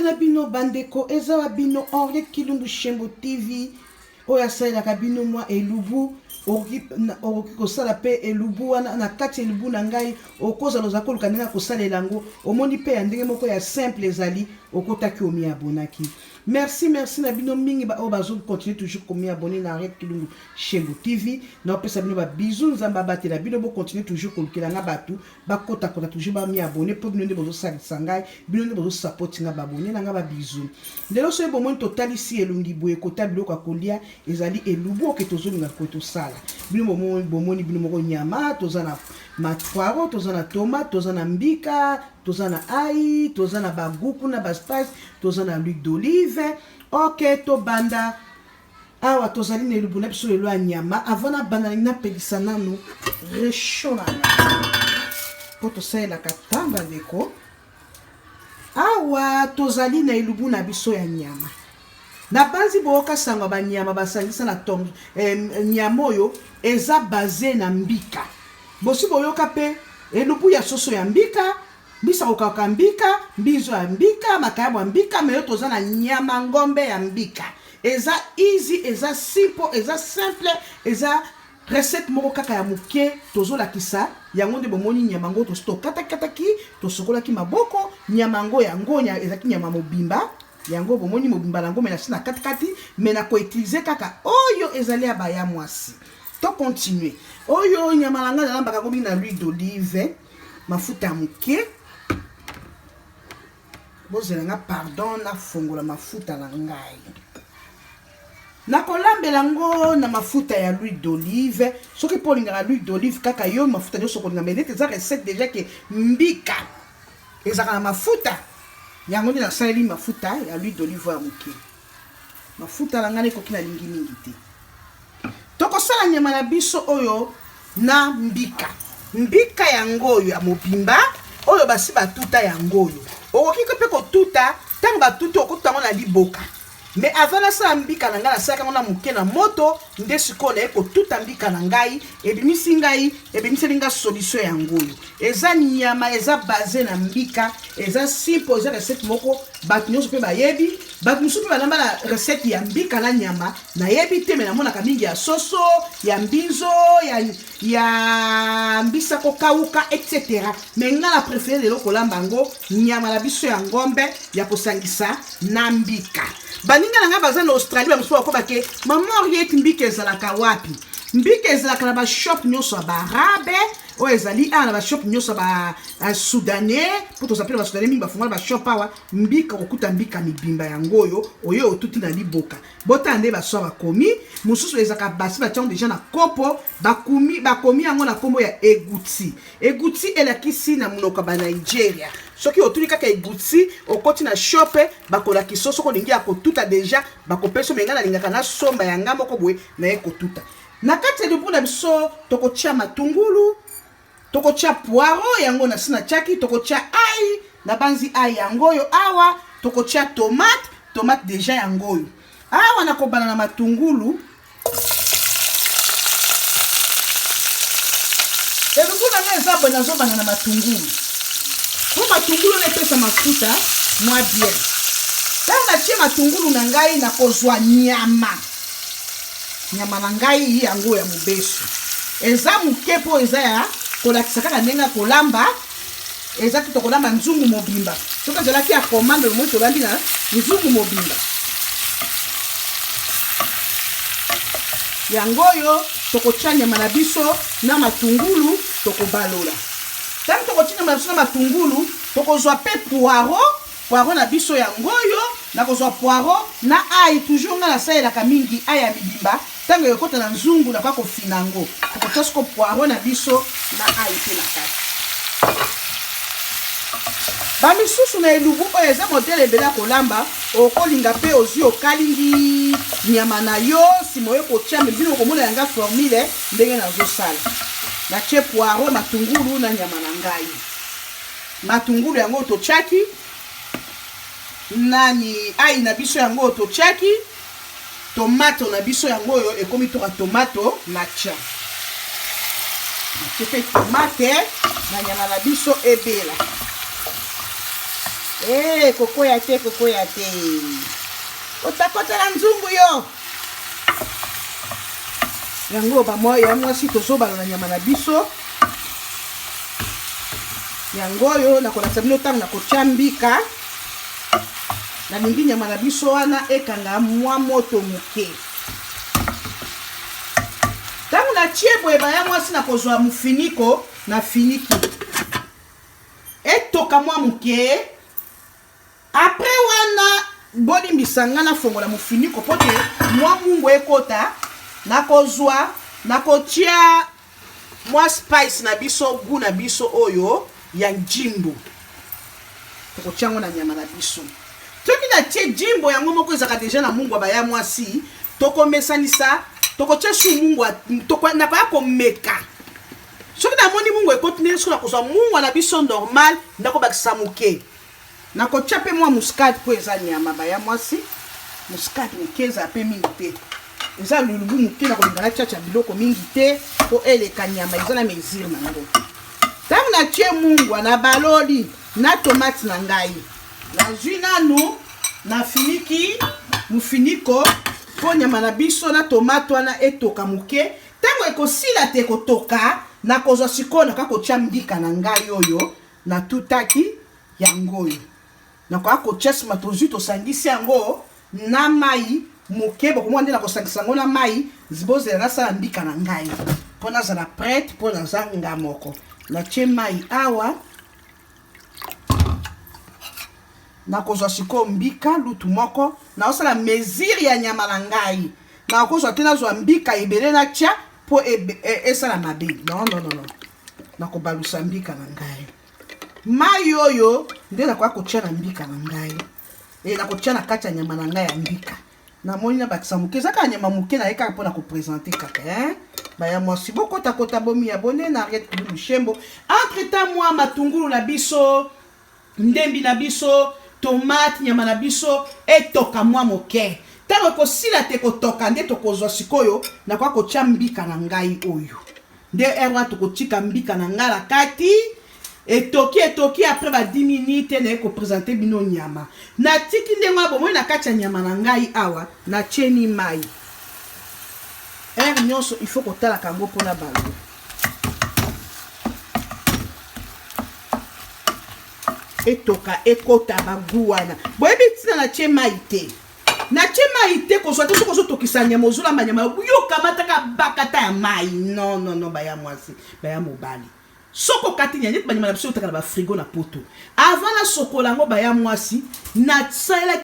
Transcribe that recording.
na bino bandeko, eza wa bino Henriette Kilumbu Shembo TV oyo asalelaka bino mwa elubu. Okoki kosala mpe elubu wana na kati elubu na ngai, okozala oza koluka ndenge ya kosalela yango, omoni mpe ya ndenge moko ya simple ezali, okotaki omiabonaki. Merci, merci na bino mingi ba oyo bazo continuer toujours komiabonner na Henriette Kilumbu Shembo TV. Naopesa bino ba bisous, Nzambe abatela bino, bo continuer toujours kolukela nga batu bakota kota toujours ba mi abonner po bino nde bozo salisa ngai, bino nde bozo support nga, ba abonner na nga, ba bisous. Lelo soki bomoni totalisi elongi boye kota biloko ya kolia ezali elubu oke tozolinga ko tosala. Bino bomoni bino moko nyama, toza na matwaro, toza na tomate, toza na mbika, toza na ail, toza na ba goût kuna ba spice, toza na l'huile d'olive. Ok, tobanda. Awa tozali na elubu na biso lelo ya nyama. Avant nabanda nalingi napelisa nanu rechaud na ngai mpo tosalelaka ntango bandeko. Awa tozali na elubu na biso ya nyama. Nabanzi boyoka sango ya banyama basangisa na tom, eh, nyama oyo eza base na mbika. Bosi boyoka mpe elubu ya soso ya mbika, Mbisa kokauka mbika, mbinzo ya mbika, makayabo ya mbika, mais yo toza na nyama ngombe ya mbika. Eza easy, eza simple, eza simple, eza recette moko kaka ya moke tozolakisa yango nde bomoni nyama yango tosi tokatakataki, tosokolaki maboko, nyama yango yango ezalaki nyama mobimba yango bomoni mobimba na yango, mais nasi na katikati, mais na koutilize kaka oyo ezali ya baya mwasi. To continuer oyo nyama na ngai nalambaka yango mingi na l'huile d'olive, mafuta ya moke. Bozela nga pardon, nafongola mafuta na ngai. Nakolambela yango na mafuta ya l'huile d'olive. Soki mpo olingaka l'huile d'olive kaka yo mafuta nyonso okolinga, mais neti eza recette déjà ke mbika ezalaka na mafuta yango nde nasaleli mafuta ya l'huile d'olive ya moke. Mafuta na ngai ekoki, nalingi mingi te. Tokosala nyama na biso oyo na mbika. Mbika yango oyo ya mobimba oyo basi batuta yango oyo. Okoki mpe kotuta ntango batuti, okotuta yango na liboka. Mais avant nasala mbika na ngai, nasalaki yango na moke na moto, nde sikoyo naye kotuta mbika na ngai, ebimisi ngai, ebimiseli ngai solution yango oyo. Eza nyama, eza base na mbika, eza simple, eza recette moko bato nyonso mpe bayebi. Bato mosusu mpe balamba na recette ya mbika na nyama, nayebi te, me namonaka mingi ya soso, ya mbinzo, ya mbisa kokauka etc. Me ngai na préféré lelo kolamba yango nyama na biso ya ngombe ya kosangisa na mbika. Baninga na ngai baza na Australie, bamosusu bakoba ke mama Henriette, mbika ezalaka wapi? Mbika ezalaka na bashop nyonso ya baarabe oyo ezali awa, na bashop nyonso ya basoudanais, mpo toza mpe na basoudanais mingi bafungola bashop awa. Mbika kokuta mbika mibimba yango oyo oyo otuti na liboka, botala nde baswa bakomi mosusu ezalaka basi batiango deja na kopo, bakomi bakomi yango na nkombo ya eguti. Eguti elakisi na monoko ya banigeria. Soki otuni kaka eguti, okoti na shope bakolakisa. Soki olingi ya kotuta deja bakopesa, me ngai nalingaka nasomba ya ngai moko boye naye kotuta. Na kati ya libu na biso tokotia matungulu, tokotia poiro yango na si natiaki, tokotia ail na banzi ail yango oyo awa, tokotia tomate, tomate deja yango oyo awa. Nakobanda na matungulu. Elubu na ngai eza boye, nazobanda na matungulu mpo matungulu wana epesa mafuta mwa bien. Ntango natie matungulu na ngai, nakozwa nyama, nyama na ngai yango ya mobesu eza moke mpo eza ya kolakisa kaka ndenge ya kolamba. Eza te tokolamba nzungu mobimba. Soki ezalaki ya commande, lomoi tolambi na nzungu mobimba. Yango oyo tokotia nyama na biso na matungulu, tokobalola. Ntango tokotia nyama na biso na matungulu, tokozwa mpe poiro, poiro na biso yango oyo. Nakozwa poiro na ail, toujours ngai nasalelaka mingi ail ya mibimba. Ntango ekota na nzungu nakoka kofina yango. Tokotia siko poiro na biso na ail mpe na kati. Bamisusu na elubu oyo eza modele ebele ya kolamba. Okolinga mpe ozwi okalingi nyama na yo, nsima oye kotia, me bino okomona yanga formule ndenge nazosala. Natie poiro, matungulu na nyama na ngai. Matungulu yango totiaki nani, ail na biso yango oyo totiaki, tomato na biso yango oyo ekomi toka tomato na tia. Natie mpe tomate na nyama na biso ebela. Ee, kokwea te, kokwea te. Kotakotela nzungu yo. Yango ba ya mwasi tozobala na nyama na biso. Yango oyo nakolakisa bino ntango nakotya mbika. Nalingi nyama na biso wana ekanga mwa moto moke. Ntango natie boye baya mwasi, nakozwa mofiniko na finiki etoka mwa moke. Après wana, bolimbisa nga, nafongola mofiniko mpo te mwa mungu ekota. Nakozwa, nakotia mwa spice na biso, goût na biso oyo ya jimbo. Tokotia yango na nyama na biso. Soki natie jimbo, yango moko ezalaka déjà na mungwa. Baya mwasi, tokomesanisa, tokotia su mungwa. Nakoya komeka soki namoni mungwa ekoti ndenge. Soki nakozwa mungwa na biso normal, nakobakisa moke. Nakotia mpe mwa muscade mpo eza nyama. Baya mwasi, muscade moke, ezala mpe mingi te. Eza lulubu moke, nakolinga natiatia biloko mingi te mpo eleka. Nyama eza na mesure na yango. Ntango natie mungwa, na baloli na tomate na ngai, nazwi nanu nafiniki mofiniko mpo nyama na biso na tomate wana etoka moke. Ntango ekosila te kotoka, nakozwa sikoyo, naka kotia mbika na ngai oyo natutaki. Yango oyo nakoya kotia nsima. Tozwi, tosangisi yango na mai moke. Bokomona nde nakosangisa yango na mai. Bozela nasala mbika na ngai mpo nazala prête, mpo naza nga moko. Natie mai awa. Nakozwa sikoyo mbika lutu moko. Naosala mesure ya nyama na ngai. Nakozwa te nazwa mbika ebele natia mpo esala mabe. Non, non, non, non. Nakobalusa mbika na ngai. Mai oyo nde nakoya kotia na mbika na ngai. Nakotia na kati ya nyama na ngai ya mbika. Namoni nabakisa moke, eza kaka nyama moke na ye kaka mpona koprésenter kaka, hein? Baya mwasi, bokotakota, bomi abonner na Henriette Kulu Lushembo. Entre temps, mwa matungulu na biso, ndembi na biso, tomate, nyama na biso etoka mwa moke. Ntango ekosila te kotoka, nde tokozwa sikoyo, nakoka kotia mbika na ngai oyo. Nde heure wana tokotika mbika na ngai na kati. Etoki, etoki. Après ba 10 minutes, naye koprésenter bino nyama. Natiki ndenge wana. Bomoi na kati ya nyama na ngai awa, natieni mai. Heure nyonso il faut kotalaka yango mpona bango etoka, ekota bagu wana. Boyebi ntina natie mai te? Natie mai te, kozwa te. Soki ozotokisa nyama, ozolamba nyama, yokamataka bakata ya mai. Non, non, non. Baya mwasi, baya mobali, soki okati nyama neti banyama na biso otaka na bafrigo na poto, avant nasokola yango, baya mwasi, nasalelaki.